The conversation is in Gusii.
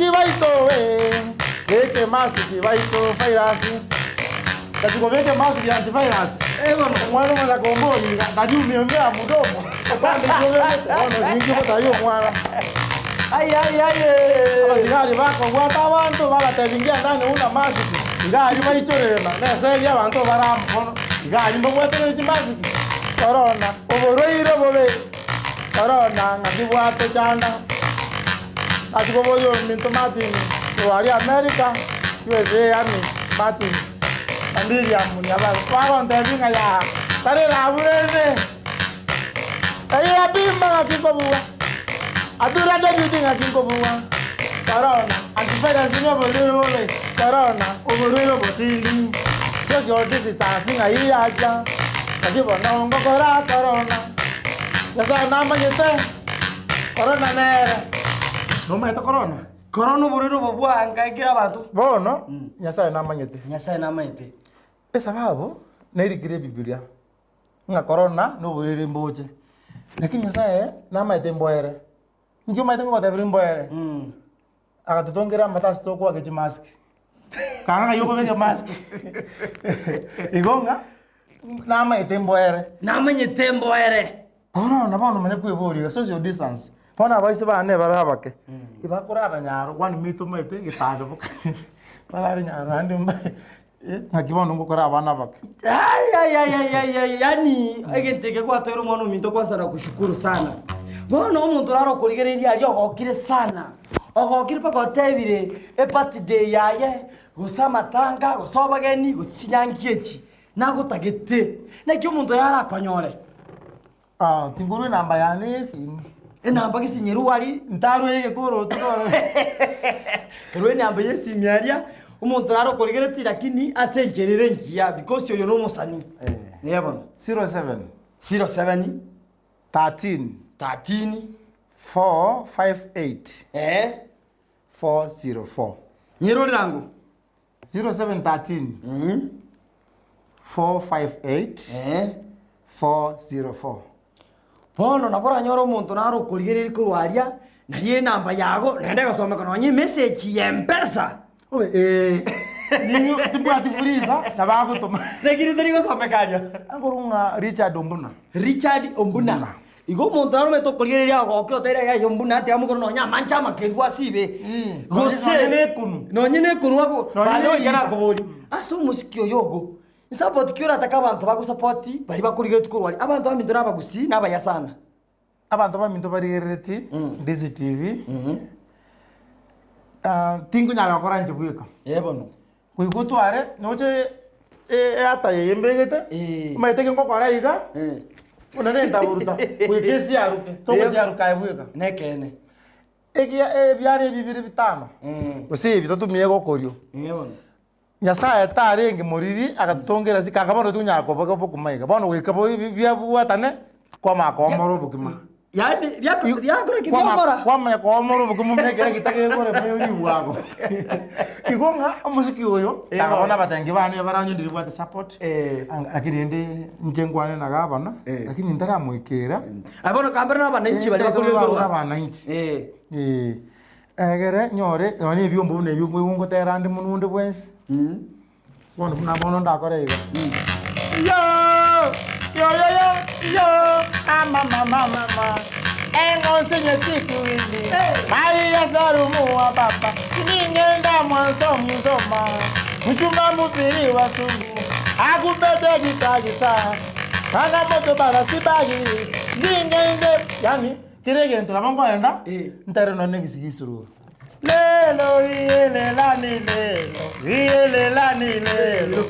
Masiki baito eh, beke masiki baito virus. Kati kobeke masiki antivirus. Eh, bono. Omwana omanya kombori iga, nari umeongea mdomo. Opande kobegete, bono sinki gotaria omwana. Ai ai ai eh. Abasigari bakobwata abanto babatebi ngia ndani huna masiki. Iga aria baichorerema, nesegi abanto bare amo bono. Iga aria mbabwaterere chimasiki. Corona, oborwaire bobe. Corona ng'aki bwatochanda. Ase koboria ominto Martin korwa aria America, USA Army, Martin na Miriam Nyabaro, bagontebia ng'a yaa, tari rabu rende, eyio ya Bimba ng'aki nkobua, Atura David ng'aki nkobua, Corona, antivirus noborwaire bobe, Corona, oborwaire obotindi, social distance ng'ai yacha, naki bono ngokora Corona, Nyasae namanyete. Korona nere. Nomanyete korona? Korona oborwaire obo bwaangaikire abanto. Bono, Nyasae namanyete. Nyasae namanyete. Esababu nerikire Ebibilia ng'a korona noborwaire mboche, lakini Nyasae namanyete mboere. Inki omanyete ngogoteberia mboere? Agatotongera amate ase tokoaka chimask. Kanga ng'ai okobeka emask. Igo ng'a namanyete mboere. Namanyete mboere. Korona bono omanye kweboria iga, social distance. Bono abaise bane bare abake, ebakorara nyaro one meter omanyete egetanda boka barare nyaro naende mbae ng'aki bono ngokora abana abake. Aiaiaiaiai yaani egento eke gwatoire omwana ominto kwanza nakushukuru sana. Bono omonto orare okorigereria aria ogokire sana, ogokire mpaka otebire ebirthday yaye, gose amatanga, gose obogeni, gose chinyangi echi, nagotagete. Naki omonto oyo arakonyore? Ah, tinkorwa enamba yane ya esimi. Enamba gese nyerwa aria. Ntarwa egekoroto noro. Korwa enamba ya esimi aria, omonto nare okorigeretie lakini ase enchera ere engiya because oyo na omosani. Eh. Niye bono. 07 07 13 13 458 eh 404. nyerore nango. 0713 458 Eh. 404. Bono nabo oranyore omonto nare okorigereria korwa aria, naria enamba yago, naende egosomeka nonye emessage ya mpesa. Obe eh, ninyo timbwati fuliza nabo agotoma. Lakini teri gosomeka aria. Akorwa ng'a Richard Ombuna. Richard Ombuna. Ombuna. Igo omonto naro omanyete okorigereria agokire oteire yaya Ombuna tiga amokore nonye amanche amakendu asibe. Gose Nonye na ekonu. Nonye na ekonu ako Nonye baada na goika egita. nakoboria, ase omosiki oyo ogo, Support ki oratake abanto bagosapoti baria bakorigeretie korwa aria? Abanto baminto nabagusii nabaya sana. Abanto baminto barigereretie Ndizi TV, ah, tinkonyara gokora inche bweka. Ee bono. Goika otware noche eata eye mbegete, Eh. omanyete eke ngokora iga, Eh. buna nentaburuta, goika esiaruke, togosiaruka aye bweka. Nekeene. Egia ebiara ebi bire bitano, Eh. gose ebi totumie gokorio. Ee bono. Nyasae tarenge moriri agatotongera ase kanga bono tonyara koba bokima iga. Bono goika biabwatane kwamanya koomora obokima. Yaani biakora ki biomora? Kwamanya koomora obokima buna ekero egita gekore buya ribwago. Igo ng'a omosiki oyo kanga bono abatengi bane baranywe ndiri bwate support lakini rende inche nkwane na gavana lakini ntaramoikera. Aye bono kambere na abananchi baria bakorigereria. Abananchi. Egere nyore nonya ebiombo buna ebio nkoigwa ngotera ande monwe onde bwensi, bono buna bono ndakore iga, Yo, yoyoyo, yo, amamamamama, eng'onsinye chikuindi, Maria sarumu wa baba, ning'enda mwanso musoma, mchumba mupiri wa sungu, akupete gitagisa, kana moto barasibagi, ning'ende, yani. Kera egento nabo nkoenda, ntere nonye na egesigisiroro. Lelo iyelelani lelo, iyelelani lelo.